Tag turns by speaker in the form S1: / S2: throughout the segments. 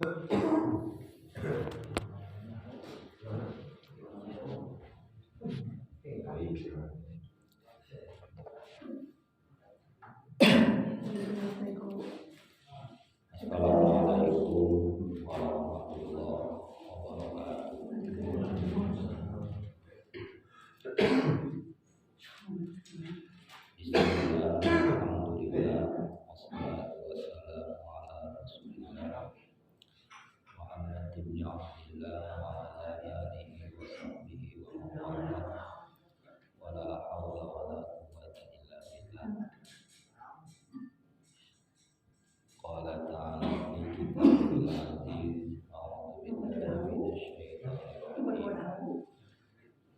S1: Assalamualaikum warahmatullahi wabarakatuh. Bismillah, alhamdulillah, wassalatu wassalamu ala rasulillah Muhammad ibn Abdillah wa ala alihi wa sahbihi wa man walah. Wa la hawla wa la quwwata illa billah. Qala ta'ala fi kitabil aziz, a'udzu billahi minasy syaithanir rajim.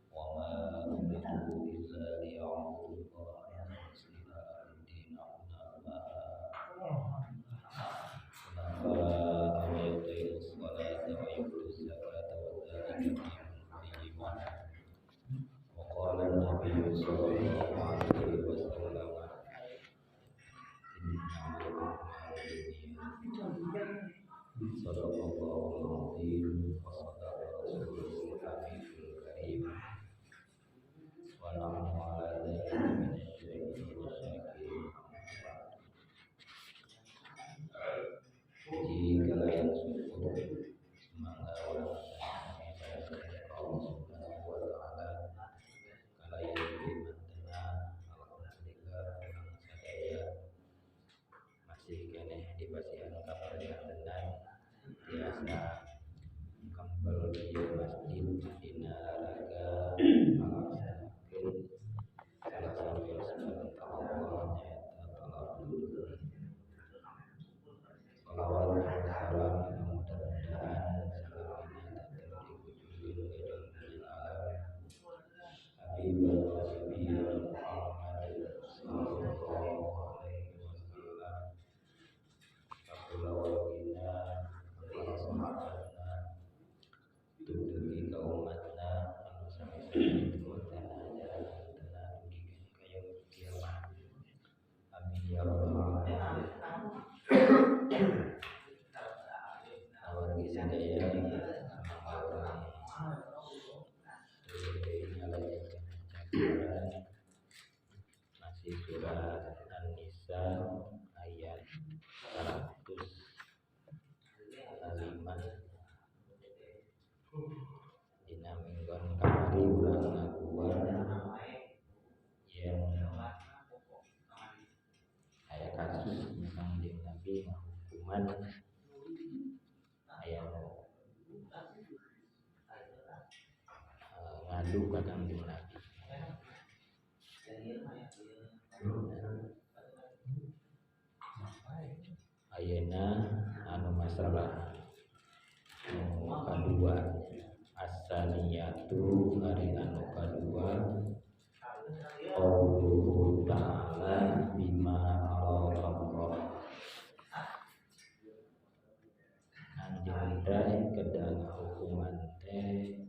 S1: Wa ma umiru illa liya'budullaha mukhlishina lahud-din hunafa wa yuqimus sholata wa yu'tuz zakata wa dzalika dinul qayyim. Wa qala an-nabiyyu sallallahu alaihi wasallam, sadaqallahul azim wa sadaqa rasulul habibul karim wa nahnu ala dzalika minasy syahidin syakirin. Puji kalayan syukur semangga urang sadaya ka Allah Subhanahu wa taala kalayan mantena alhamdulillah urang sadaya masih keneh dipasihan kaparjantenan tiasa kempel di masjid dina raga ngalaksanakeun salah sawios perintah Allah nyaeta talabul ilmi. Shalawat jeung salam mudah-mudahan salamina tetep dikucurkeun ka junjungan alam Habibana wa Nabiyana Muhammad sallallahu alaihi wasallam, ka kulawargina, para sahabatna, dugi ka umatna anu sami-sami turutan ajaran tena dugikeun ka yaumul kiamah. Amin ya rabbal alamin. Awargi sadaya mangga urang tuluy ngalanjutkeun ajaran masih surat An-Nisa ayat 105. Dina minggon kamari urang ngaguar yen aya kasus Kangjeng Nabi ngahukuman aya nu ngadu ka Kangjeng Nabi. Ayeuna anu masalah nu kadua, as-saniyatu ari anu kadua, qauluhu ta'ala bima arakallah. Anjeun teh kedah ngahukuman teh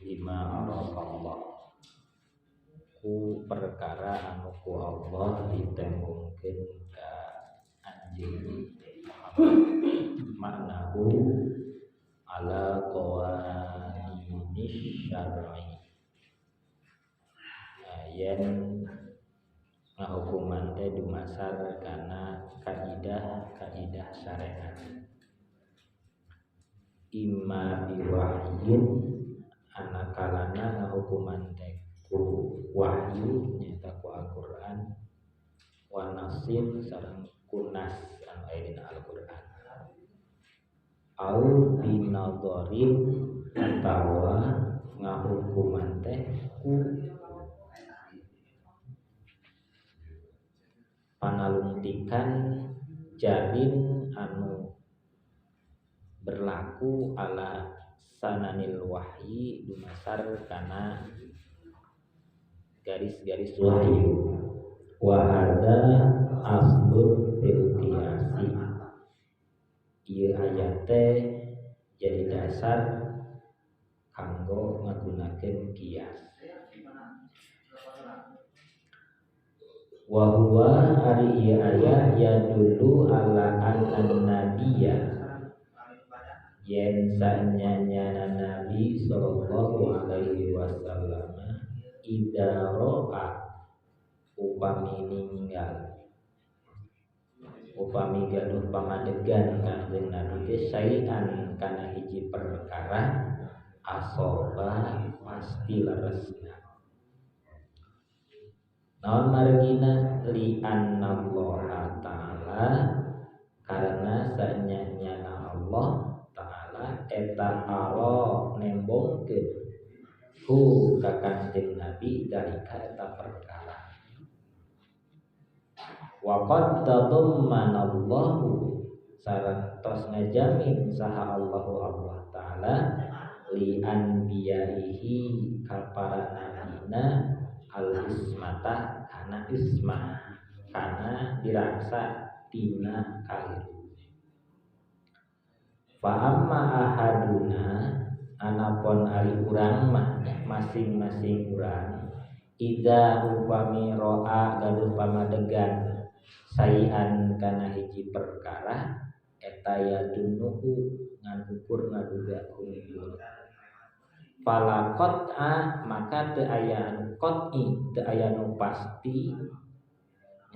S1: lima arakallah, ku perkara anu ku Allah ditembongkeun ka anjeun Muhammad. Maknahu ala qawaninis syar'i, yen ngahukuman teh dumasar kana kaidah-kaidah syariat. Imma biwahyin, anakalana ngahukuman teh ku wahyu nyaeta ku Al-Qur'an, wa nasin sareng ku nas anu aya dina Al-Qur'an, au binadharin atawa ngahukuman teh ku panalungtikan jarin anu berlaku ala sananil wahyi dumasar kana garis-garis wahyu. Wa hadza aslun fil qiyasi, ieu ayat teh jadi dasar kanggo ngagunakeun kias. Wa huwa ari ieu ayat yadullu ala anna nabiyya Yen sanyanya Nabi sallallahu alaihi wasallam idza ra'a upami ninggal upami gaduh pamadegan Kanjeng Nabi teh saean kana hiji perkara asoba pasti leresna. Naon margina li annallaha ta'ala karena sanyanya Allah ta'ala eta ara nembongkeun hu ka Kanjeng Nabi dalika eta perkara. Wa qad tadammanallahu sareng tos ngajamin saha Allahu Allah ta'ala li anbiyaihi ka para nabina al ismata kana ismah kana dirasa tina kaliru. Fa amma ahaduna anapon ari urang mah masing-masing urang idza upami roa gaduh pamadegan saean kana hiji perkara eta yadunuhu ngan ukur ngaduga unggul fala qat'a maka teu aya anu qat'i teu aya nu pasti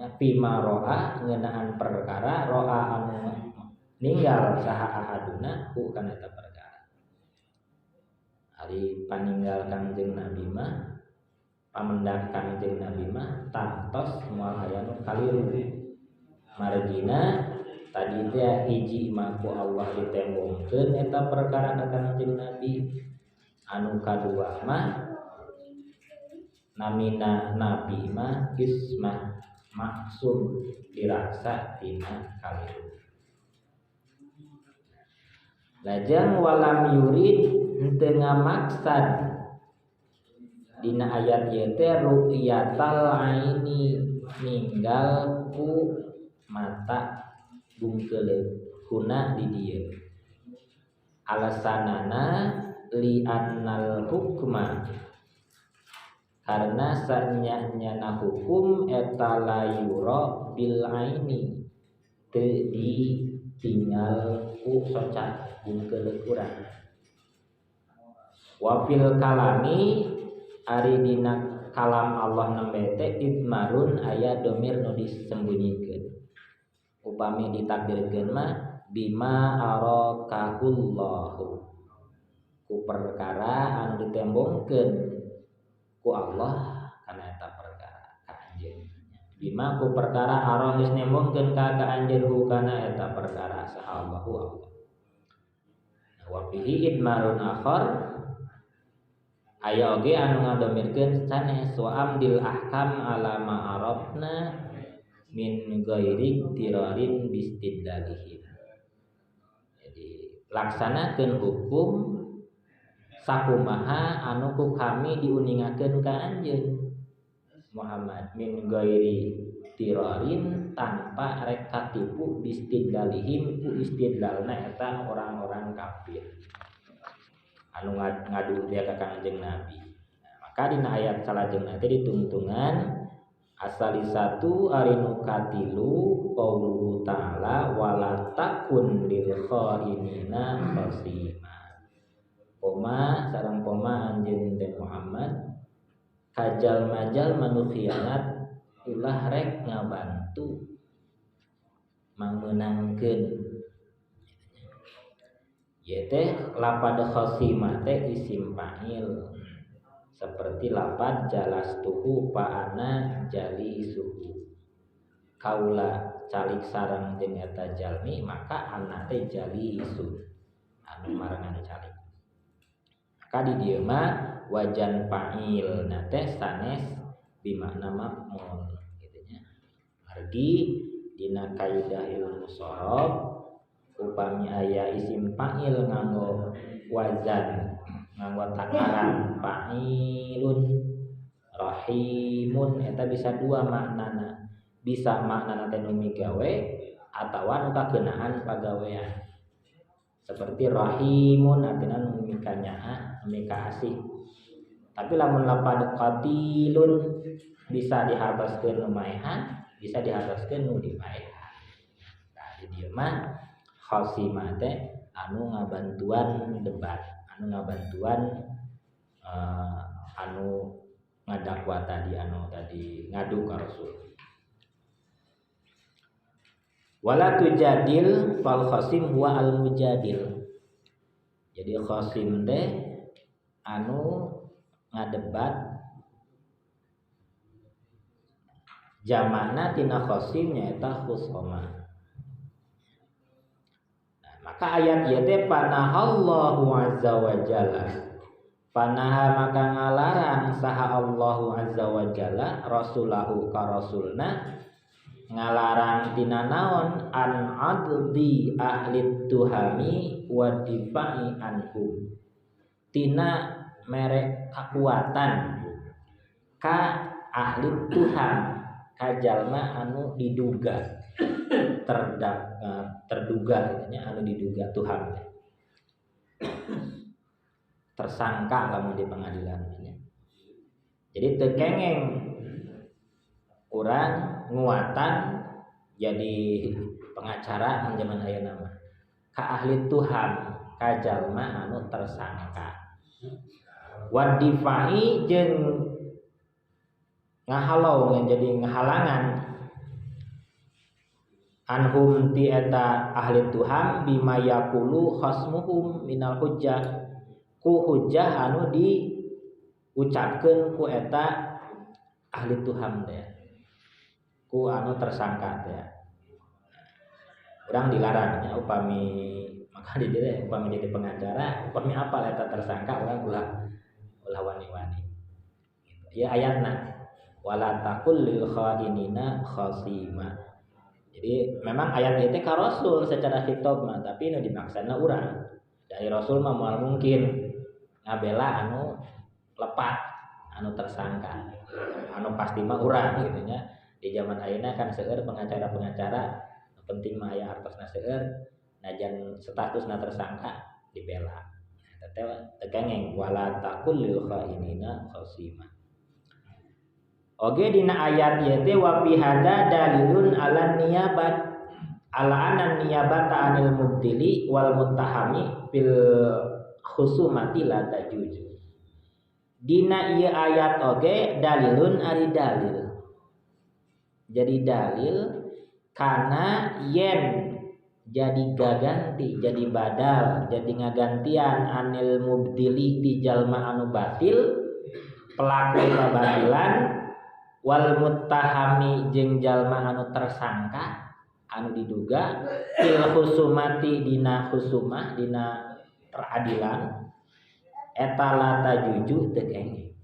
S1: nya fima roa ngeunaan perkara roa anu ninggal saha ahaduna ku kana eta perkara. Ari paninggal Kangjeng Nabi mah pamendak Kangjeng Nabi mah tangtos moal aya nu kaliru. Margina tadi teh hiji mah ku Allah ditembongkeun eta perkara ka Kangjeng Nabi. Anu kadua mah namina nabi mah ismah maksum dirasa tina kaliru. Lajeng walam yurid henteu ngamaksad dina ayat ieu teh ru'yatal aini ninggal ku mata bungkeuleuk kuna di dieu. Alasanana li annal hukma karena sanyanya hukum eta la yura bil aini teu ditinggal ku soca bungkeuleuk urang. Wa fil kalami ari dina kalam Allah nembe teh idmarun aya domir nu disembunyikeun. Upami ditakdirkeun mah bima arakahullahu ku perkara anu ditembongkeun ku Allah kana eta perkara ka anjeun. Bima ku perkara ara geus nembongkeun ka anjeun hu kana eta perkara saha Allahu Allah. Wa fihi idmarun akhar aya oge anu ngadomirkeun sanes wa amdil ahkam ala ma arafna min ghairi tirarin bistidlalihim. Jadi laksanakeun hukum sakumaha anu ku kami diuningakeun ka anjeun Muhammad min ghairi tirarin tanpa rek katipu bistidlalihim ku istidlalna eta orang-orang kafir anu ngadu dia ka Kangjeng Nabi. Nah, maka dina ayat salajengna teh ditungtungan asali satu ari nu katilu qauluhu ta'ala wala takun lil khainina khasima. Poma sareng poma anjeun teh Muhammad kajal majal manu khianat ulah rek ngabantu mangmeunangkeun. Ieu teh lapad khasima teh isim fa'il seperti lapad jalastuhu fa'ana jalisuhu. Kaula calik sareng jeung eta jalmi maka ana teh jalisu anu marengan calik. Maka di dieu mah wajan fa'il na teh sanes bimakna maf'ul kitu nya. Margi dina kaidah ilmu sharaf upami aya isim fa'il nganggo wazan nganggo takaran fa'ilun rahimun eta bisa dua maknana, bisa maknana teh nu migawe atawa nu kageunaan pagawean. Seperti rahimun artinya nu mikanyaah, nu mikaasih. Tapi lamun lapad qatilun bisa dihartoskeun nu maehan, bisa dihartoskeun nu dipaehan. Nah, di dieu mah khasima teh anu ngabantuan debat, anu ngabantuan anu ngadakwa tadi, anu tadi ngadu ka Rasul. Wala tujadil fal khasim huwa al mujadil. Jadi khasim teh anu ngadebat, jamana tina khasim nyaeta khusoma. Nah, maka ayat ieu teh panahallahu azza wa jalla. Panaha maka ngalarang saha Allahu azza wa jalla rasulahu ka rasulna, ngalarang tina naon an adli ahli tuhami wa difa'i anhum, tina mere kakuatan ka ahli tuham, ka jalma anu diduga terduga nya, anu diduga tuham tersangka lamun di pengadilan nya. Jadi teu kengeng urang nguatan jadi pengacara mun zaman ayeuna mah ka ahli tuham, ka jalma anu tersangka. Wa difa'i jeung ngahalau, jadi ngahalangan anhum ti eta ahli tuham bima yaqulu khasmuhum minal hujjah, ku hujjah anu diucapkeun ku eta ahli tuham teh, ku anu tersangka teh. Urang dilarang nya upami maka di dieu upami jadi pengacara, upami apal eta tersangka urang ulah wani-wani. Ya ayatna wala taqul lil khainina khasima. Jadi memang ayat itu ka Rasul secara khitab mah, tapi nu dimaksana urang. Dari Rasul mah moal mungkin ngabela anu lepat, anu tersangka. Anu pasti mah urang gitu nya. Di zaman ayeuna kan seueur pengacara-pengacara, nu penting mah aya artosna seueur, najan statusna tersangka dibela. Eta teh teu kengeng wala taqul lil khainina khasima. Oge dina ayat ieu teh wa fi hada dalilun ala niyabat, ala anna niyabata anil mubtili wal muttahami fil khusumati la tajuzu. Dina ieu ayat oge dalilun ari dalil. Jadi dalil kana yen jadi gaganti, jadi badal, jadi ngagantian anil mubtili ti jalma anu batil, pelaku kabatilan, wal muttahami jeung jalma anu tersangka anu diduga fil khusumati dina khusumah dina peradilan eta la tajuju teu kenging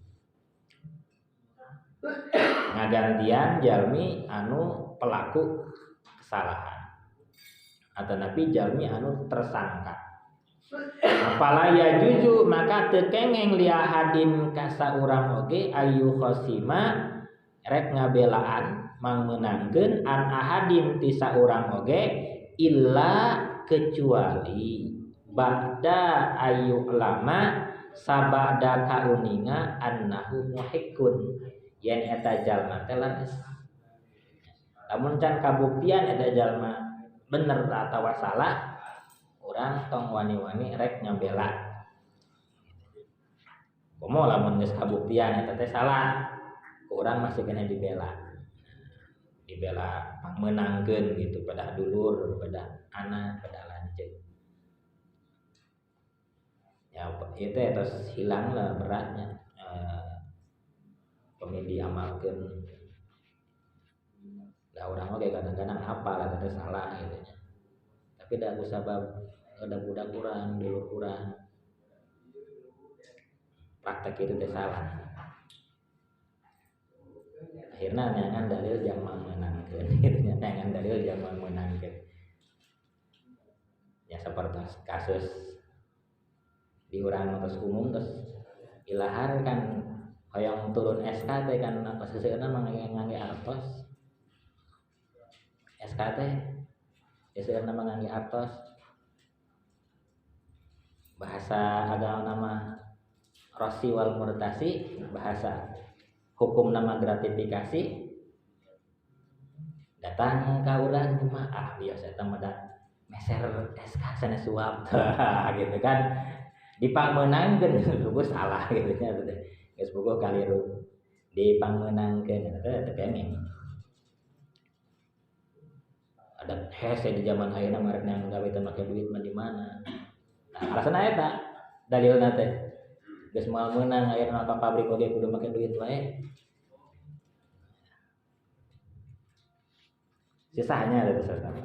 S1: ngagantian jalmi anu pelaku kesalahan atau nabi jalmi anu tersangka. Apala ya juju maka teu kengeng li ahadin ka saurang oge ayu khosima rek ngabelaan mangmeunangkeun an ahadin ti saurang oge illa kecuali ba'da ayu lama sabada kauninga annahu muhikkun yen eta jalma teh leres. Lamun can kabuktian eta jalma bener atawa salah, urang tong wani-wani rek ngabela. Komo lamun geus kabuktian eta teh salah, urang masih kena dibela. Dibela pangmeunangkeun gitu pada dulur, pada anak, pada lanceuk. Ya itu terus hilang lah beratnya. Pemilih diamalkeun. Da urang mah kadang-kadang hafal eta teh salah gitu nya. Tapi da kusabab ada budak urang, dulur urang. Praktek itu teh salah. Akhirna neangan dalil jang mangmeunangkeun gitu nya, neangan dalil jang mangmeunangkeun. Ya seperti kasus di urang terus umum terus ilahar kan hoyong turun SK teh kan seseueurna mah ngangge artos. SK teh seseueurna mah ngangge artos. Bahasa agama nama rosi wal murtasi, bahasa hukum nama gratifikasi. Datang ka urang mah ah biasa eta mah Meser SK sanes suap gitu kan. Dipangmeunangkeun puguh salah gitu nya teh. Geus puguh kaliru. Dipangmeunangkeun eta teu kenging. Ada hese di zaman ayeuna mah rek neangan gawe teh make duit mah di mana. Nah, alasanna eta dalilna teh. Geus moal meunang ayeuna mah ka pabrik oge kudu make duit wae. Susahnya ada besar sama.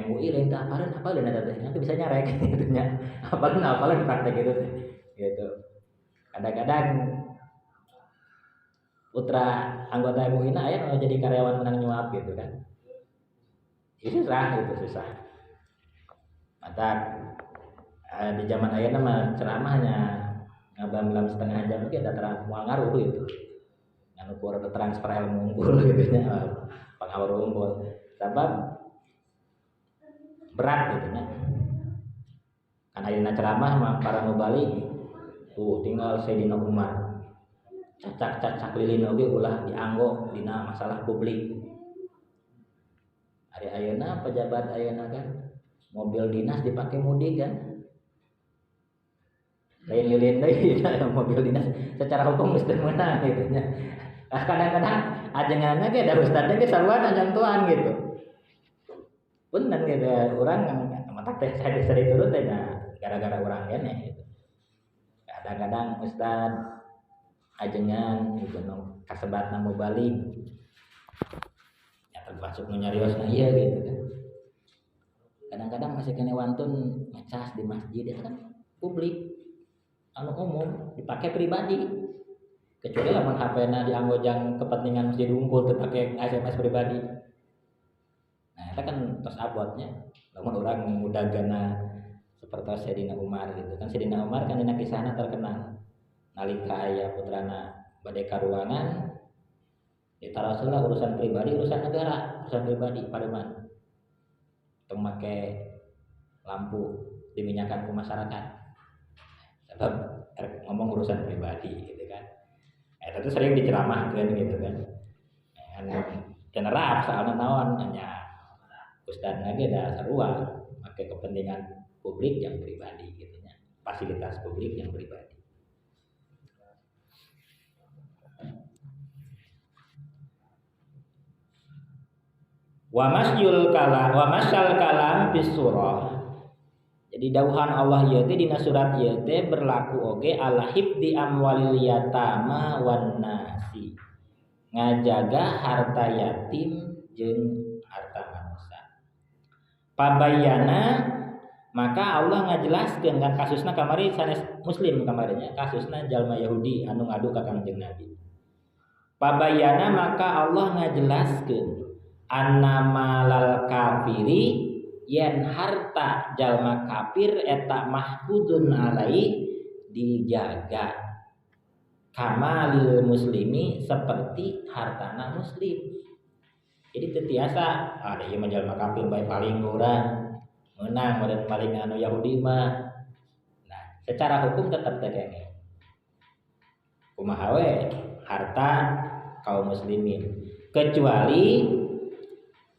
S1: MUI lain teh apaleun apaleun eta teh nanti bisa nyarek gitu nya. Apaleun apaleun praktek gitu teh. Gitu. Kadang-kadang putra anggota MUI na aya nu jadi karyawan menang nyuap gitu kan. Ya, susah gitu, susah. Maka di zaman ayeuna mah ceramahnya ngabamlam setengah jam ge da terang moal ngaruh gitu. Ngan ukur transfer ilmu unggul gitu nya, pengaruh unggul. Sabab berat gitu nya. Kan ayeuna ceramah mah para mubalig tuh tinggal Sayyidina Umar. Cacak-cacak lilin oge ulah dianggo dina masalah publik. Ari ayeuna pejabat ayeuna kan mobil dinas dipake mudik kan. Lain lilin deui mobil dinas secara hukum geus teu meunang gitu nya. Nah, kadang-kadang ajenganna ge da ustadna ge sarua nyantuan gitu. Punten gitu urang matak teh sadi turun teh nya gara-gara urang keneh gitu. Kadang-kadang ustad ajengan gitu nu kasebatna mubalig ya termasuk nu nyariosna ieu gitu kan. Kadang-kadang masih kene wantun ngecas di masjid itu kan publik anu umum dipakai pribadi. Kecuali lamun HP-na dianggo jang kepentingan masjid unggul teu pake SMS pribadi. Nah, eta kan tos abotnya. Lamun urang mudagana seperti Sayyidina Umar gitu kan. Sayyidina Umar kan dina kisahna terkenal. Nalika aya putrana bade ka ruangan ditaroslah urusan pribadi, urusan negara, urusan pribadi pademan. Tong make lampu diminyakan ku masyarakat. Sebab ngomong urusan pribadi gitu kan. Eta tuh sering diceramahkeun gitu kan. Generap soalna naon nya ustadna ge da sarua make kepentingan publik yang pribadi gitu nya. Fasilitas publik yang pribadi. Wa masyul kalam wa masyal kalam bis surah. Jadi dauhan Allah ieu teh dina surat ieu teh berlaku oge ala hibdi amwalil yatama wan nasi. Ngajaga harta yatim jeung harta manusia. Pabayana maka Allah ngajelaskeun kan kasusna kamari sanes muslim kamarinya, kasusna jalma Yahudi anu ngadu ka Kangjeng Nabi. Pabayana maka Allah ngajelaskeun annamalal kafiri yen harta jalma kafir eta mahfudun alai dijaga kamalil muslimi seperti hartana muslim. Jadi teu tiasa ada ieu mah jalma kafir bae paling urang meunang meureun paling anu Yahudi mah. Nah, secara hukum tetep teh kenging. Kumaha we harta kaum muslimin kecuali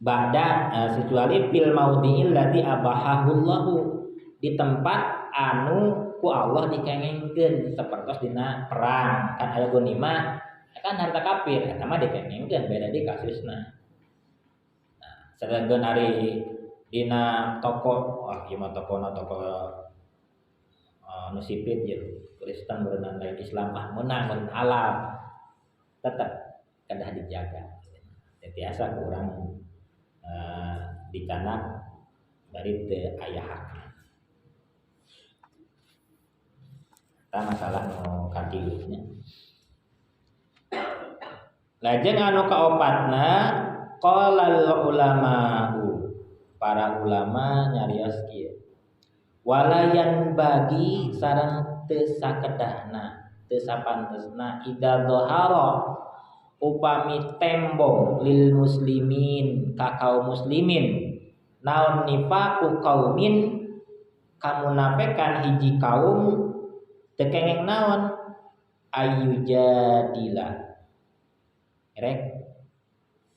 S1: ba'da kecuali fil maudhi'il ladzi abahahullahu di tempat anu ku Allah dikengengkeun sapertos dina perang kan aya gonimah kan harta kafir eta mah dikengengkeun beda di kasusna. Nah, sedangkeun ari dina toko wah ieu mah tokona toko nu sipit ieu Kristen berenang lain Islam ah meunang mun halal tetep kedah dijaga. Biasa kurang dicanak dari teu aya hak. Eta masalah nu katilu nya. Lajeng anu kaopatna qalal ulama'u para ulama nyarios kieu. Walayan bagi sareng teu sakedahna, teu sapantesna idza dhahara upami tembong lil muslimin ka kaum muslimin naon nifaku kaumin kamunafikan hiji kaum teu kengeng naon ayu jadila rek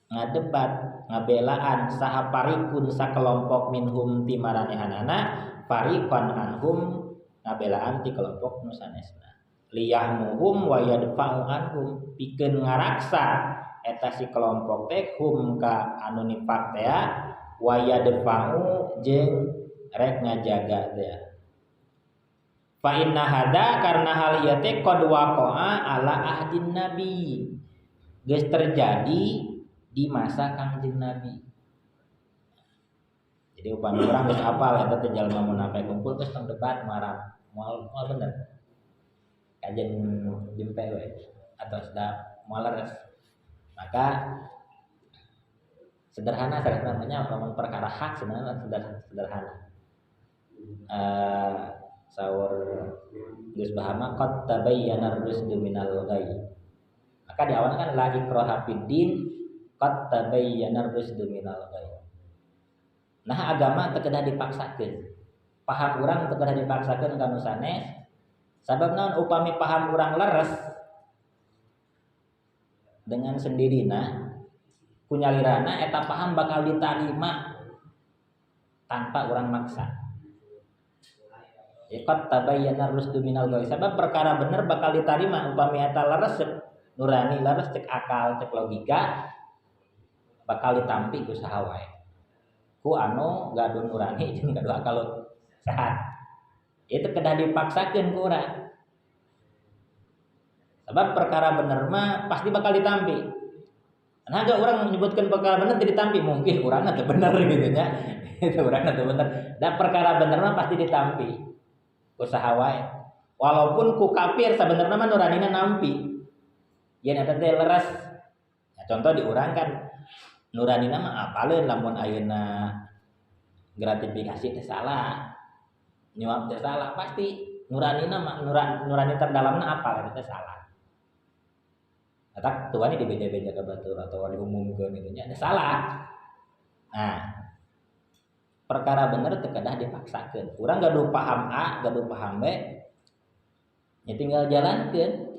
S2: Ngadebat ngabelaan saha parikun sakelompok minhum ti maranehanana fariqan anhum ngabelaan ti kelompok nu sanesna. Liyahmuhum wa yadfa'u anhum pikeun ngaraksa eta si kelompok teh hum ka anu nifak teh wa yadfa'u jeung rek ngajaga teh. Fa inna hada karena hal ieu teh qad waqa'a ala ahdin nabi. Geus terjadi di masa Kangjeng Nabi. Jadi upami urang geus apal eta teh jalma munafik kumpul terus tong debat marah moal moal bener. Kajen jempe we atau sudah moal leres. Maka sederhana namanya lamun perkara hak sebenarnya sederhana. Saur geus bahama qad tabayyana ar-rusdu minal ghayy. Maka di awal kan la ikraha fid din qad tabayyana ar-rusdu minal ghayy. Nah agama teu kedah dipaksakeun. Paham urang teu kedah dipaksakeun ka nu sanes. Sabab naon upami paham urang leres dengan sendirina kunyalirana eta paham bakal ditarima tanpa urang maksa. Ya qad tabayyana ar-rusdu minal ghayy. Sabab perkara bener bakal ditarima upami eta leres cek nurani, leres cek akal, cek logika bakal ditampi ku saha wae. Ku anu gaduh nurani jeung gaduh akal sehat. Itu kedah dipaksakeun ku urang. Sebab perkara bener mah pasti bakal ditampi. Nah, agak orang menyebutkan perkara bener tidak ditampi, mungkin urangna teu bener gitu nya. Itu urangna teu bener. Dan perkara bener mah pasti ditampi. Ku saha wae. Walaupun ku kafir sabenerna mah nuranina nampi. Yen eta teh leres. Nah, contoh di urang kan nuranina mah apaleun lamun ayeuna gratifikasi teh salah. Nyuap teh salah pasti nuranina mah nurani terdalamna apal eta teh salah. Eta tuan dibeja-beja ke batur atau diumumkeun gitu nya ada salah. Nah, perkara bener teu kedah dipaksakeun. Urang gaduh paham A, gaduh paham B, ya tinggal jalankeun.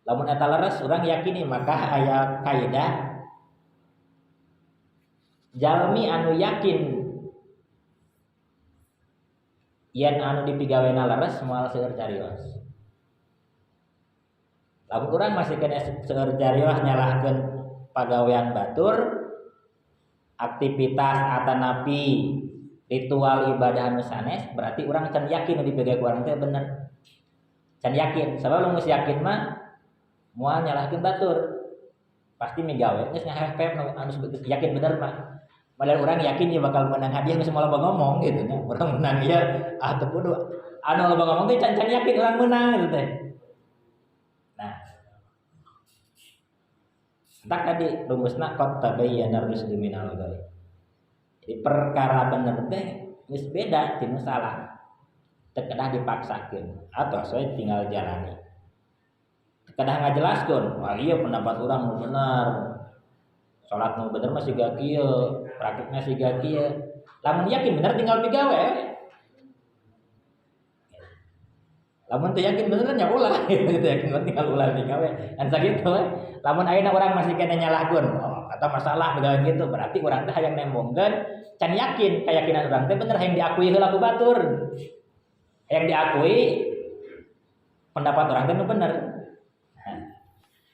S2: Lamun eta leres urang yakini maka aya kaidah jalmi anu yakin yen anu dipigawena leres moal seueur carios. Lamun urang masih kena seueur carios nyalahkeun pagawean batur, aktivitas atanapi ritual ibadah anu sanes, berarti urang can yakin nu dipegang ku urang teh bener. Can yakin, sabab lamun geus yakin mah moal nyalahkeun batur. Pasti migawe geus ngahepep anu geus yakin bener mah. Padahal urang yakin ieu bakal menang hadiah geus moal loba ngomong gitu nya. Urang menang ieu ah teu kudu. Anu loba ngomong teh can yakin urang menang gitu teh. Nah, tak tadi rumusna qad tabayyana ar-rusdu minal ghayy. Jadi perkara bener teh geus beda tinu salah. Teu kedah dipaksakeun atau saya tinggal jalani. Teu kedah ngajelaskeun, wah ieu pendapat urang nu bener. Salat nu bener mah siga kieu, praktekna siga kieu. Lamun yakin bener tinggal pigawe. Lamun teu yakin bener nya ulah, teu yakin bener tinggal ulah pigawe. Kan sakitu we. Lamun ayeuna urang masih kena nyalahkeun, oh kata masalah begawe gitu, berarti urang teh hayang nembongkeun can yakin keyakinan urang teh bener hayang diakui heula ku batur. Hayang diakui pendapat urang teh nu bener. Nah,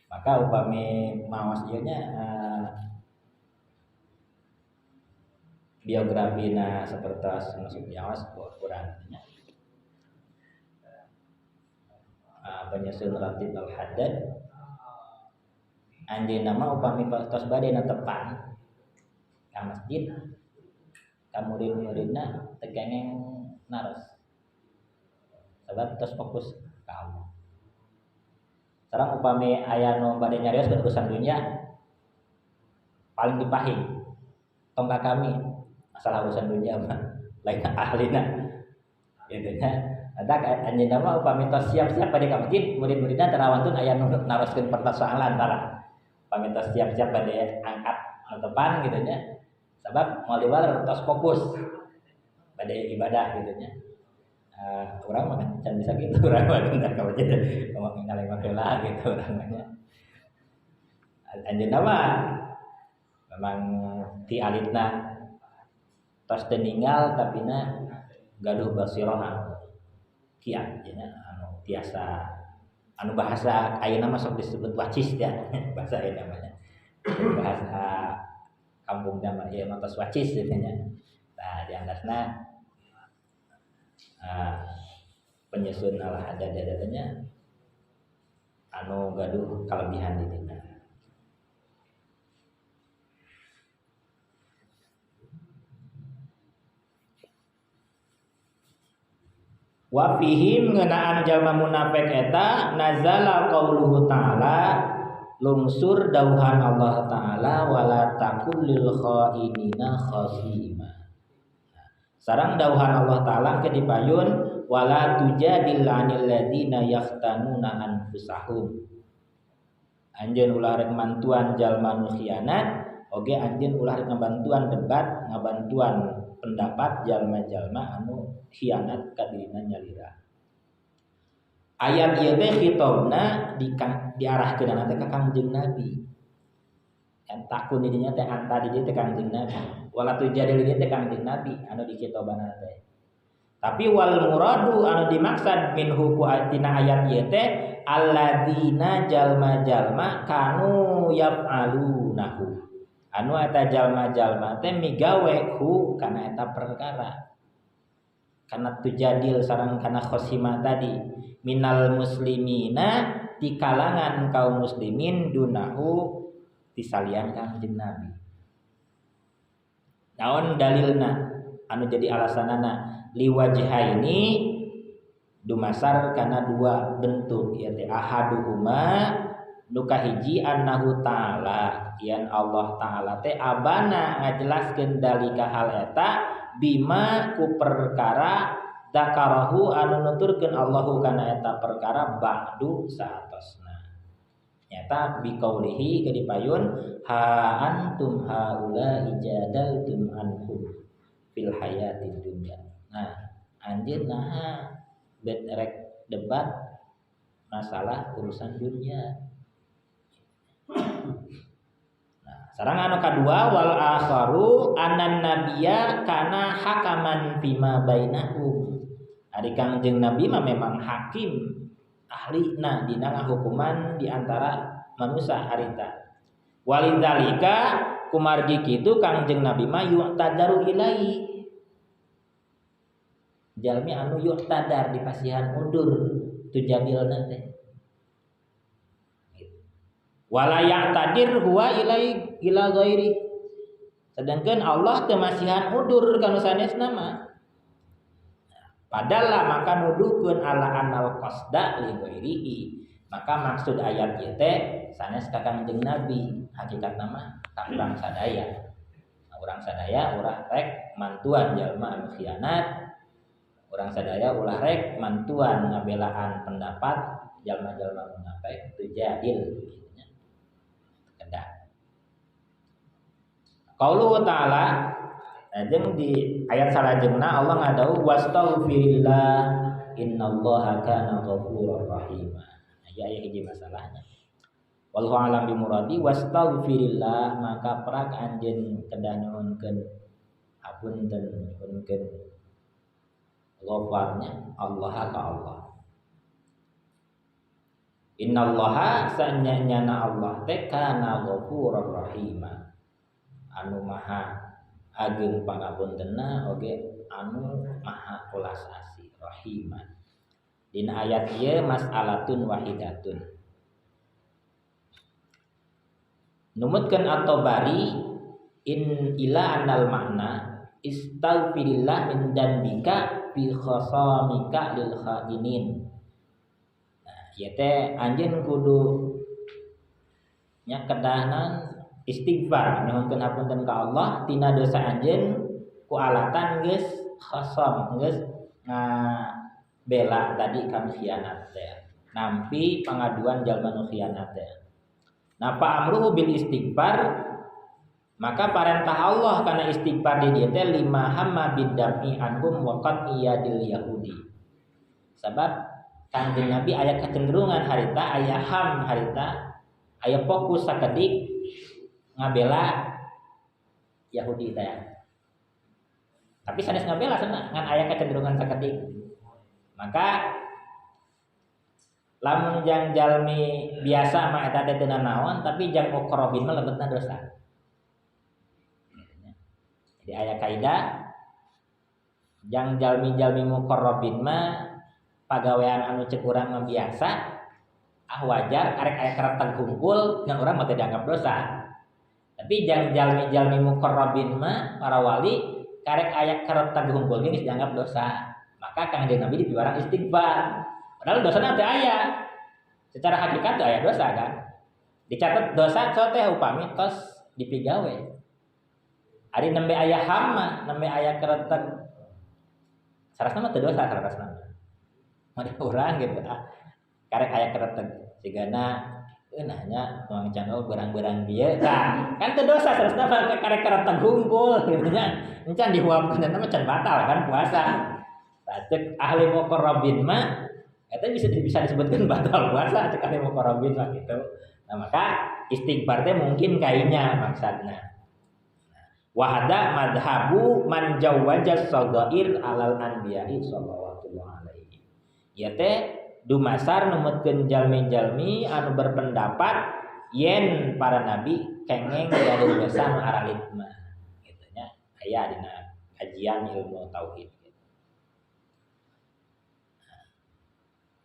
S2: maka upami maos ieu nya biografina sapertos masuk nyaos kurang nya. Penyusun Ratib Al-Haddad anjeunna mah upami tos bade netepan ka masjid ka murid-muridna teu kengeng naros sabab tos fokus ka Allah. Sareng upami aya nu bade nyarios urusan dunia paling dipahing tong ka kami masalah urusan dunia mah lain ahlina gitu nya. Ada anjeunna mah upami tos siap-siap bade ka masjid murid-muridna terawantun aya nu naroskeun persoalan tara. Upami tos siap-siap bade angkat netepan gitu nya. Sabab moal diwaler tos fokus bade ibadah gitu nya. Urang mah kan can bisa gitu urang mah kan ka masjid ngomong ngalewat heula gitu urang mah nya. Anjeunna mah memang ti alitna tos teu ninggal tapi na gaduh basirah anu kiat nya anu tiasa anu bahasa ayeuna mah sok disebut wacis ya bahasa ayeuna mah bahasa kampung mah ieu mah tos wacis gitu nya. Nah di andasna penyusun al-haddad-haddadnya anu gaduh kalebihan di dina. Wa fihim ngeunaan jalma munafik eta nazala qauluhu ta'ala lungsur dauhan Allah ta'ala wala takul lil khainina khasima. Sareng dauhan Allah ta'ala ke dipayun wala tujadil 'anil ladzina yahtanuna anfusahum. Anjeun ulah rek mantuan jalma nu khianat, oge anjeun ulah rek ngabantuan debat, ngabantuan pendapat jalma-jalma anu khianat ka dirina nyalira. Ayat ieu teh khitobna diarahkeun teh ka Kangjeng Nabi. Kan takun di dinya teh anta di dieu teh Kangjeng Nabi. Wala tujadil di dieu teh Kangjeng Nabi anu dikhitobana teh. Tapi wal muradu anu dimaksad minhu ku tina ayat ieu teh alladzina jalma-jalma kanu yaf'alunahu. Anu eta jalma-jalma teh migawe hu kana eta perkara. Kana tujadil sareng kana khosima tadi minal muslimina di kalangan kaum muslimin dunahu disalian Kangjeng Nabi. Naon dalilna anu jadi alasanana liwajhaini dumasar kana dua bentuk ieu teh ahaduhuma nu kahiji annahu ta'ala yen Allah ta'ala teh abana ngajelaskeun dalika hal eta bima ku perkara dzakarahu anu nuturkeun Allahu kana eta perkara ba'du saatosna nyata biqaulihi ke dipayun ha antum haula ijadaltum anhum fil hayatid dunya. Nah anjeun naha bet rek debat masalah urusan dunia. Nah, sareng anu kadua wal akharu anan nabiyya kana hakaman fima bainahum. Ari Kangjeng Nabi mah memang hakim ahlina dina ngahukuman di antara manusia harita. Walidzalika kumargi kitu Kangjeng Nabi mah yu'tadaru ilai. Jalmi anu yu'tadar dipasihan mundur tujadilna teh. Wala ya'tadir huwa ilai ila ghairi. Sedangkan Allah teu masihan udur ka nu sanesna mah. Padahal maka nuduhkeun ala anal qasda li ghairihi. Maka maksud ayat ieu teh sanes ka Kangjeng Nabi, hakikatna mah ka urang sadaya. Nah, urang sadaya ulah rek mantuan jalma anu khianat. Urang sadaya ulah rek mantuan ngabelaan pendapat jalma-jalma munafik teu jadil. Qauluhu ta'ala jeung di ayat salajengna Allah ngadau wastaghfirillah innallaha kana ghafurar rahima. Nah, ieu aya hiji masalahna. Wallahu a'lam bimuradi wastaghfirillah maka prak anjeun kedah nyuhunkeun hapunten nyuhunkeun ghafarnya Allah ka Allah. Innallaha sanyana Allah teh kana ghafurar rahima. Anu maha agung pangapuntenna oge anu maha welas asih rahiman. Dina ayat ieu mas'alatun wahidatun. Numutkeun at-Tabari in ila anal makna istaghfirillah min dzambika fi khasamika lil khainin. Nah, ieu teh anjeun kudu nya kedahnan istighfar nyuhunkeun hapunten ka Allah tina dosa anjeun ku alatan geus khasam geus ngabela tadi ka khianat teh nampi pangaduan jalma nu khianat teh. Napa amruhu bil istighfar maka parentah Allah kana istighfar di dieu teh lima hamma bidami anhum wa qad iyadil yahudi. Sabab Kangjeng Nabi aya kecenderungan harita aya ham harita Aya fokus sakedik ngabela Yahudi teh. Tapi sanes ngabela sana ngan aya kecenderungan sakedik. Maka lamun jang jalmi biasa mah eta teh teu nanaon, tapi jang muqarrabin mah lebetna dosa. Jadi aya kaidah jang jalmi-jalmi muqarrabin mah pagawean anu cek urang mah biasa, ah wajar karek aya kereteg hungkul ngan urang mah teu dianggap dosa. Tapi jang jalmi-jalmi muqarrabin mah para wali karek aya kereteg hungkul ge geus dianggap dosa. Maka Kangjeng Nabi dipiwarang istighfar. Padahal dosana teu aya. Secara hakikat teu aya dosa kan. Dicatat dosa so teh upami tos dipigawe. Ari nembe aya hama, nembe aya kereteg. Sarasna mah teu dosa sarasna mah. Mah urang gitu ah. Karek aya kereteg sigana nanya tuang channel berang-berang bieu tah kan teu dosa sarasna mah karek kereteg hungkul gitu nya. Encan dihuapkeun eta mah can batal kan puasa. Tah cek ahli muqarrabin mah eta bisa disebutkan batal puasa cek ahli muqarrabin mah gitu. Nah maka istighfar teh mungkin kainya maksudna. Wahada madhabu man jawwaja sagair alal anbiya'i sallallahu alaihi. Ieu teh dumasar numutkeun jalmi-jalmi anu berpendapat yen para nabi kengeng gaduh dosa nu aralit mah kitu nya aya dina kajian ilmu tauhid.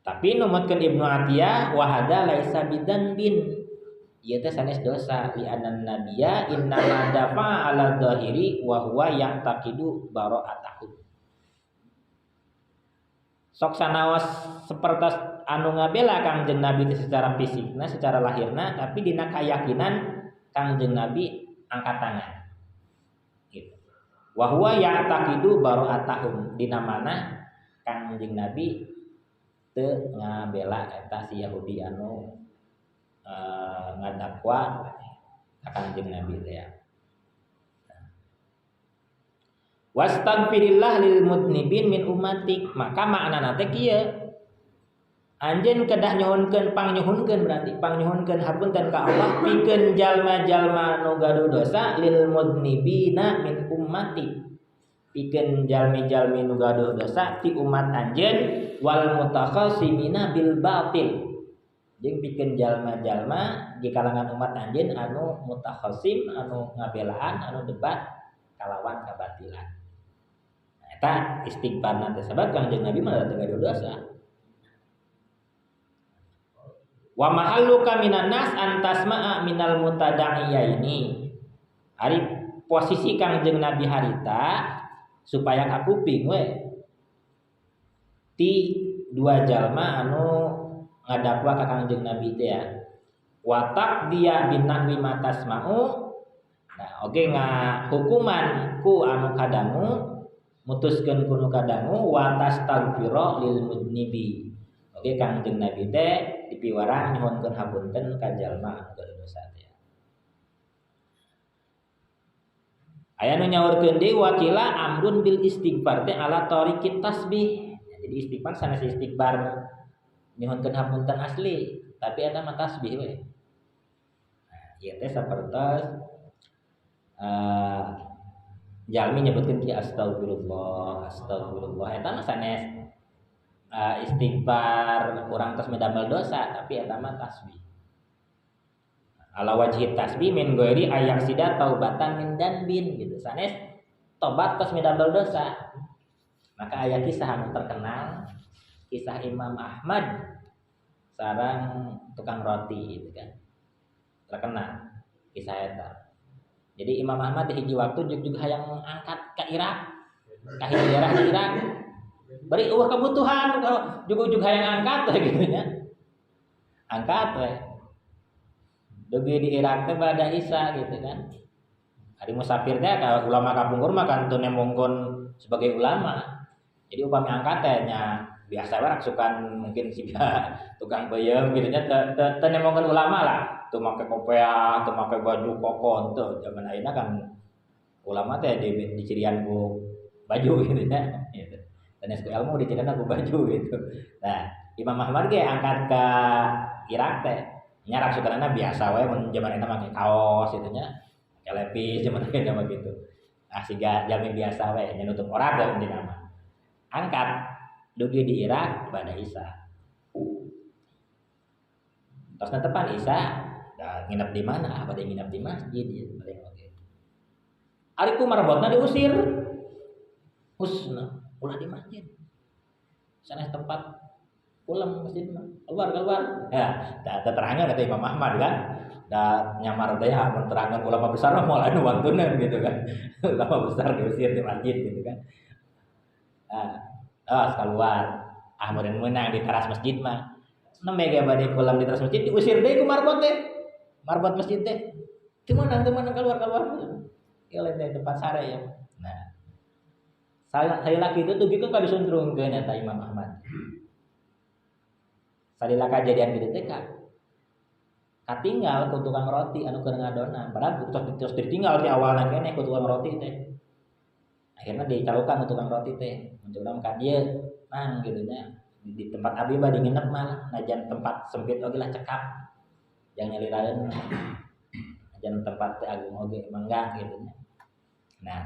S2: Tapi numutkeun Ibnu Atiyah wahada laisa bidzanbin. Ieu teh sanes dosa li anan nabiyya innama dafa ala dzahiri wa huwa ya'taqidu bara'atahu. Sok sanaos sapertos anu ngabela Kangjeng Nabi teh secara fisikna, secara lahirna, tapi dina kayakinan Kangjeng Nabi angkat tangan. Gitu. Wa huwa ya'taqidu bara'atahum dina mana Kangjeng Nabi teu ngabela eta si Yahudi anu ngadakwa ka Kangjeng Nabi teh ya. Wastaghfirillah lil mudnibin min ummatik. Maka maknana teh kieu. Anjeun kedah nyuhunkeun pangnyuhunkeun berarti pangnyuhunkeun hapunten ka Allah pikeun jalma-jalma nu gaduh dosa lil mudnibina min ummatik. Pikeun jalmi-jalmi nu gaduh dosa ti umat anjeun wal mutakhassimina bil batil. Jeung pikeun jalma-jalma di kalangan umat anjeun anu mutakhassim, anu ngabelaan, anu debat kalawan kabatilan. Nah, eta istighfarna teh sabab Kangjeng Nabi mah teu gaduh dosa. Wa mahalluka minan nas antasma'a minal mutada'iyaini. Ari posisi Kangjeng Nabi harita supaya kakuping we ti dua jalma anu ngadakwa ka Kangjeng Nabi teh ya. Watak dia binahwi matasma'u. Nah, oge ngahukuman ku anu kadangu, mutuskeun ku nu kadangu wa tastaghfira lil mudnibi. Oge Kangjeng Nabi teh dipiwarang nyuhunkeun hapunten ka jalma anu gaduh dosa teh. Aya nu nyaurkeun deui wakila amrun bil istighfar teh ala tariqit tasbih. Jadi istighfar sanes istighfar nyuhunkeun hapunten asli, tapi eta mah tasbih we. Nah, ieu teh sapertos jalmi nyebutkeun ki astagfirullah, astagfirullah eta mah sanes istighfar urang tos medamel dosa, tapi eta mah tasbih. Ala wajhi tasbih min ghairi ayaksida taubatan min danbin gitu. Sanes tobat tos medamel dosa. Maka aya kisah anu terkenal, kisah Imam Ahmad sarang tukang roti gitu kan. Terkenal kisah eta. Jadi Imam Ahmad di hiji waktu juga hayang angkat ke Irak, ka hiji daerah di Irak. Bari eueuh kebutuhan juga hayang angkat we gitu nya. Angkat we. Dugi di Irak teh bada Isa gitu kan. Ari musafir teh ka ulama kapungkur mah kan teu nemongkon sebagai ulama. Jadi upami angkat teh nya biasa we raksukan mungkin siga tukang peuyeum gitu nya teu nemongkeun ulama lah. Teu make kopea, teu make baju koko teu. Zaman ayeuna kan ulama teh dicirian ku baju gitu nya gitu. Dan ilmu dicirian ku baju gitu. Nah, Imam Ahmad ge angkat ke Irak teh. Nya raksukanana biasa wae mun jaman eta make kaos kitu nya. Make lepis jaman eta mah kitu. Ah siga jalmi biasa wae nya nutup aurat we intina mah. Angkat dugi di Irak bada Isya. Tos netepan Isya, da nginep di mana? Ah bade nginep di masjid ieu bade oge. Ari ku marbotna diusir. Husna, ulah di masjid. Sanes tempat pulang masjid mah. Keluar keluar. Ya, da terangan kata Imam Ahmad kan. Da nyamar teh ya mun terangan ulama besar mah moal anu wantunan gitu kan. Ulama besar diusir di masjid gitu kan. Nah, keluar. Ah meureun meunang di teras masjid mah. Nembe ge bade pulang di teras masjid diusir deui ku marbot teh. Marbot masjid teh. Teu meunang keluar keluar. Ieu lain teh tempat sare ya. Nah, saya laki itu tuh ka disuntrungkeun eta Imam Ahmad. Salila kajadian kitu teh ka katinggal ku tukang roti anu keur ngadonan. Padahal terus ditinggal di awalna keneh ku tukang roti teh. Akhirnya dicalukan ku tukang roti teh. Mun urang ka dieu mang kitu nya. Di tempat abdi bade nginep mah najan tempat sempit oge lah cekap. Jang nyaliraeun. Najan tempat teh agung oge mangga kitu nya. Nah,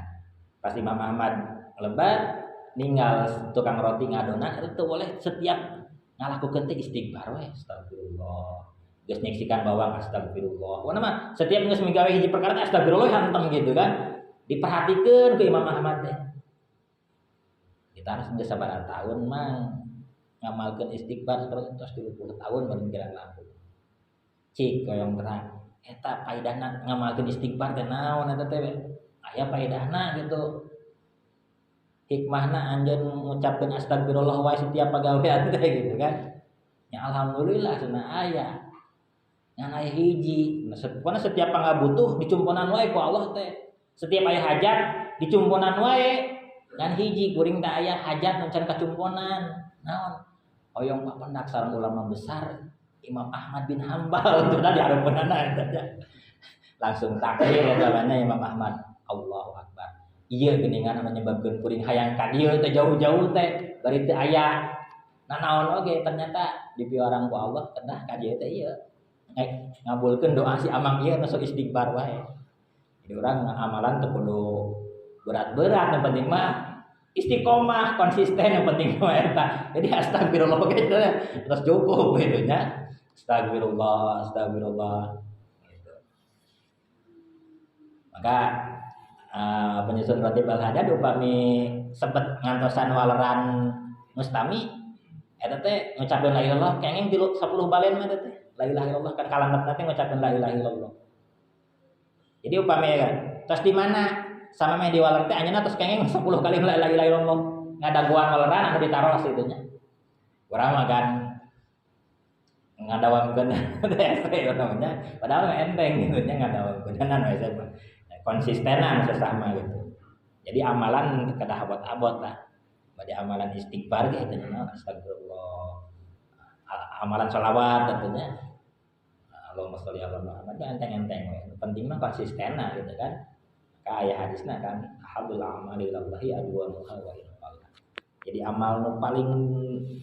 S2: pas Imam Ahmad lebat ninggal tukang roti ngadonan itu boleh setiap ngalakukeun teh istighfar we astagfirullah. Geus nyeksikan bawang astagfirullah. Pokona mah setiap geus migawe hiji perkara teh astagfirullah hantem gitu kan. Diperhatikeun ku Imam Ahmad teh. Kita harus geus sabaraha tahun mah ngamalkeun istighfar terus 30 tahun baru mikiran lampu. Cik hoyong terang. Eta paidahna ngamalkeun istighfar teh naon eta teh? Aya paidahna gitu. Hikmahna anjeun ngucapkeun astagfirullah wae setiap pagawean teh gitu kan. Ya alhamdulillah cenah aya. Ngan aya hiji. Nah, pokona setiap pangabutuh dicumponan wae ku Allah teh. Setiap aya hajat dicumponan wae. Ngan hiji kuring teh aya hajat nu can kacumponan. Naon? Hoyong papendak sareng ulama besar Imam Ahmad bin Hambal itu di hareupeunana eta nya. Langsung takbir eta mah Imam Ahmad. Allahu Akbar. Ieu geuningan anu nyebabkeun kuring hayang ka dieu teh jauh-jauh teh bari teu aya nanaon oge ternyata dipiwarang ku Allah kedah ka dieu teh ieu. Ngabulkeun doa si amang ieu nu sok istighfar wae. Jadi urang amalan teu kudu berat-berat, yang penting mah istiqomah, konsisten yang penting mah eta. Jadi astagfirullah ge terus cukup gitu nya. Astagfirullah, astagfirullah gitu. Maka penyusun Ratib Al-Haddad upami sempet ngantosan waleran mustami eta teh ngucapkeun la ilaha illallah kenging 10 balen mah eta teh. La ilaha illallah kan kalangetna teh ngucapkeun la ilaha illallah. Jadi upami kan tos di mana sama meh di waler teh anjeunna tos kenging 10 kali la ilaha illallah ngadaguan waleran anu ditaros itu nya. Urang mah kan ngadawamkeun teh namanya padahal mah enteng gitu nya ngadawamkeun anu we konsistenan sesama gitu. Jadi amalan kedah abot-abot lah. Bade amalan istighfar ge eta nya astagfirullah. Amalan sholawat tentunya. Allahumma sholli ala Muhammad enteng-enteng we. Penting mah konsistenan gitu kan. Maka aya hadisna kan ahabbul a'mali ilallahi adwamuha wa in qalla. Jadi amal nu paling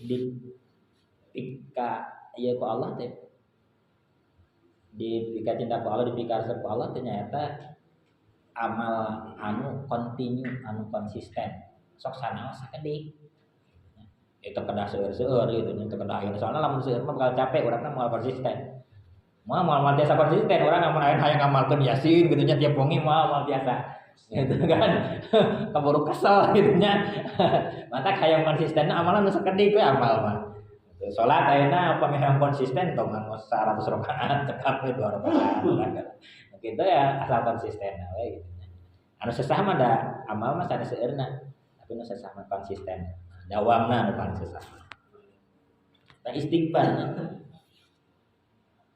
S2: dipika ieu ku Allah teh dipika cinta ku Allah, dipika resep ku Allah teh nyaeta amal anu kontinu, anu konsisten. Sok sanaos sakedik. Itu kedah seueur-seueur gitu nya, itu kedah ayeuna soalna lamun seueur mah bakal capek urangna moal konsisten. Moal moal biasa konsisten urang lamun aya hayang ngamalkeun Yasin gitu nya tiap wengi moal moal biasa. Gitu kan. Keburu kesel gitu nya. Matak hayang konsisten amalan nu sakedik we amal mah. Salat ayeuna upami hayang konsisten tong nganggo 100 rakaat cekap we 2 rakaat. Gitu ya asal konsisten we gitu nya. Anu sesah mah da amal mah sanes seueurna, tapi nu sesah mah konsisten. Dawamna nu paling sesah. Nah istighfar.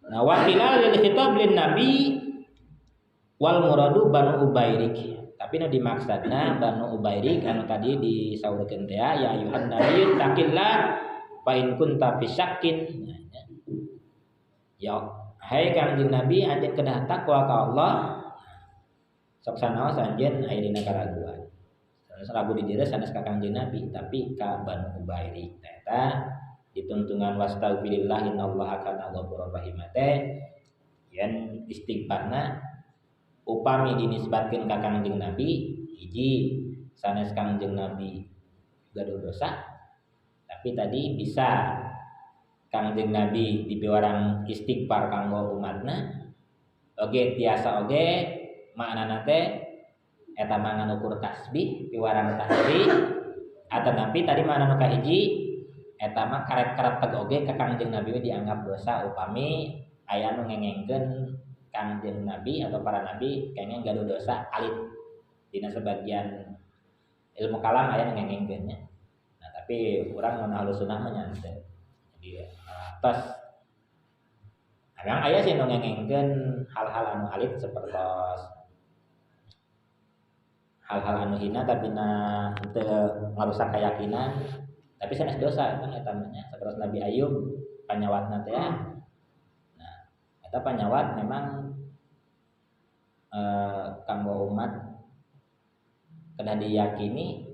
S2: Nah wa qila lil khitab lin nabi wal muradu banu Ubairik. Tapi nu dimaksudna Banu Ubairik anu tadi disaurkeun teh ya ayuhan nabiyyu taqillah fa in kunta fi syakkin. Ya hai Kangjeng Nabi anjeun kedah takwa ka Allah. Sok sanaos anjeun aya dina karaguan. Sanes ragu di dieu sanes ka Kangjeng Nabi tapi ka Banu Ubairik eta Dituntungan wastaghfirillah innallaha kana ghafurur rahim teh yen istighfarna upami dinisbatkeun ka Kangjeng Nabi hiji sanes Kangjeng Nabi gaduh dosa, tapi tadi bisa Kangjeng Nabi dipiwarang istighfar kanggo umatna oge tiasa oge maknana teh eta mah ngan ukur tasbih piwarang tasbih atau nabi tadi makna nu kahiji eta mah karek-kareteg oge ka Kangjeng Nabi dianggap dosa upami aya nu ngengengkeun Kangjeng Nabi atau para nabi kengeng gaduh dosa alit dina sebagian ilmu kalam aya nu ngengengkeun nya. Nah tapi urang mun ahlus sunnah mah nya teu. Jadi tos memang aya sih nu ngengengkeun hal-hal anu alit sapertos hal-hal anu hina tapi na teu ngarusak keyakinan tapi sanes dosa kan eta mah nya sapertos Nabi Ayub panyawatna teh ya. Nah eta panyawat memang kanggo umat kedah diyakini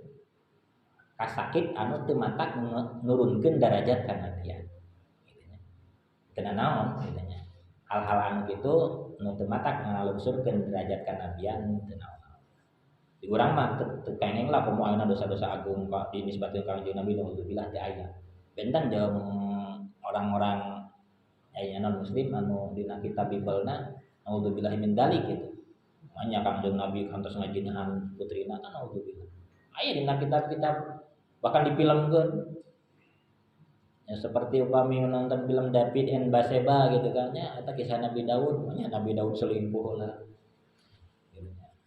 S2: kasakit anu teu matak nurunkeun darajat kanabian gitu nya. Teu naon gitu nya. Hal-hal anu kitu nu teu matak ngalungsurkeun derajat kanabian teu naon. Di urang mah teu kengeng lah komo ayeuna dosa-dosa agung ka dinisbatkeun ka Kangjeng Nabi naudzubillah teu aya. Benten jeung orang-orang aya non muslim anu dina kitab Biblena naudzubillah min dzalik gitu. Makanya Kangjeng Nabi kantos ngajinahan putrina kan naudzubillah. Aya dina kitab-kitab bahkan difilmkeun. Ya seperti upami menonton film David and Bathsheba gitu kan nya eta kisah Nabi Daud, nya Nabi Daud selingkuh lah.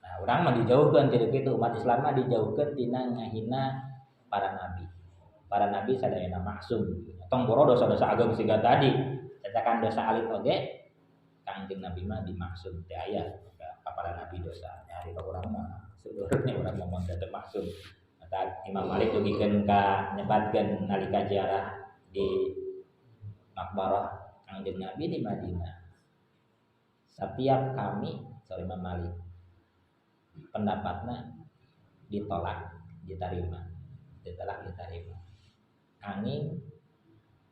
S2: Nah, urang mah dijauhkeun ti kitu, umat Islam mah dijauhkeun tina ngahina para nabi. Para nabi sadayana maksum. Tong boro dosa-dosa agung siga tadi, cacakan dosa alit oge Kangjeng Nabi mah dimaksum teu aya ka para nabi dosa. Nya ari urang mah seluruhnya urang mah teu maksum. Mata Imam Malik dugikeun ka nyebatkeun nalika ziarah di makbarah Kangjeng Nabi di Madinah. Setiap kami, sorry Imam Malik, pendapatna ditolak, diterima, ditolak, diterima. Angin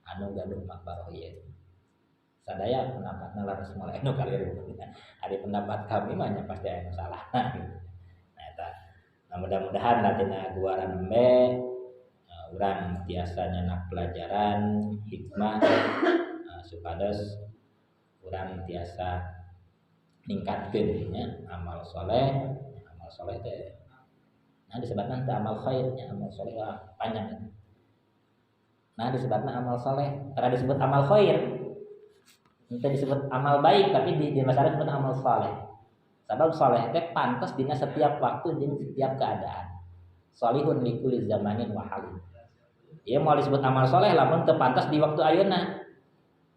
S2: anu gaduh makbarah ieu. Sadaya pendapatna laras mulai anu kaliru. Ari pendapat kami mah nya pasti aya nu salah gitu. Nah eta. Nah, mudah-mudahan latina guaran nembe urang tiasa nyenak pelajaran hikmah supados urang tiasa ningkatkeun nya amal soleh. Amal soleh teh nah disebutna teh amal khair nya, amal soleh wah panjang itu. Nah disebutna amal soleh karena disebut amal khair, entah disebut amal baik tapi di masyarakat disebut amal soleh. Sabab soleh teh pantas dina setiap waktu dan setiap keadaan. Solihun likulli zamanin wa halin. Ieu moal disebut amal soleh lamun teu pantas di waktu ayeuna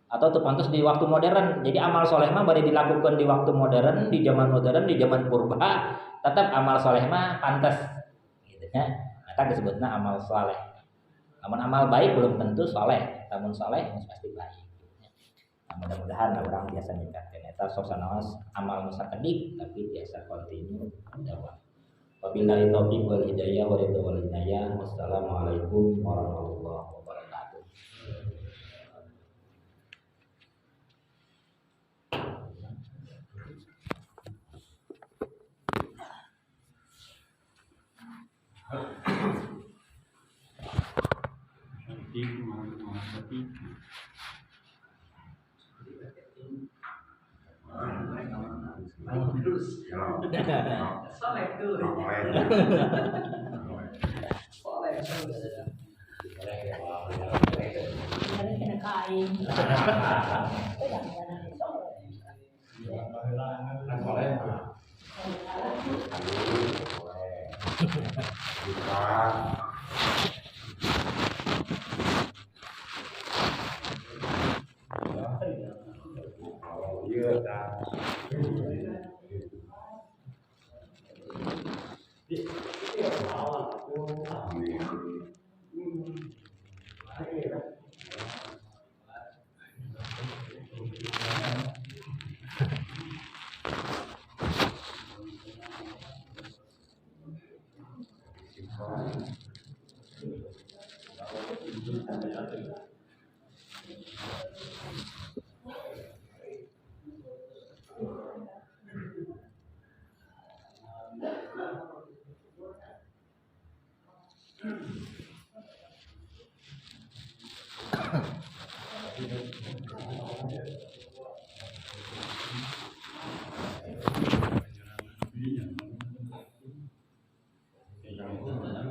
S2: atau teu pantas di waktu modern. Jadi amal soleh mah bari dilakukan di waktu modern, di zaman modern, di zaman purba, tetap amal soleh mah pantas gitu nya. Maka disebutna amal soleh. Lamun amal baik belum tentu soleh, lamun soleh geus pasti baik. Nah, mudah-mudahan urang biasa ningkatkeun eta sok sanaos amal nu sakedik tapi biasa kontinu dakwah. Wabillahi taufiq wal hidayah wa ridha wal inayah. Wassalamualaikum warahmatullahi wabarakatuh.
S3: Terus. Soleh tuh. Soleh terus.
S4: Kena kain.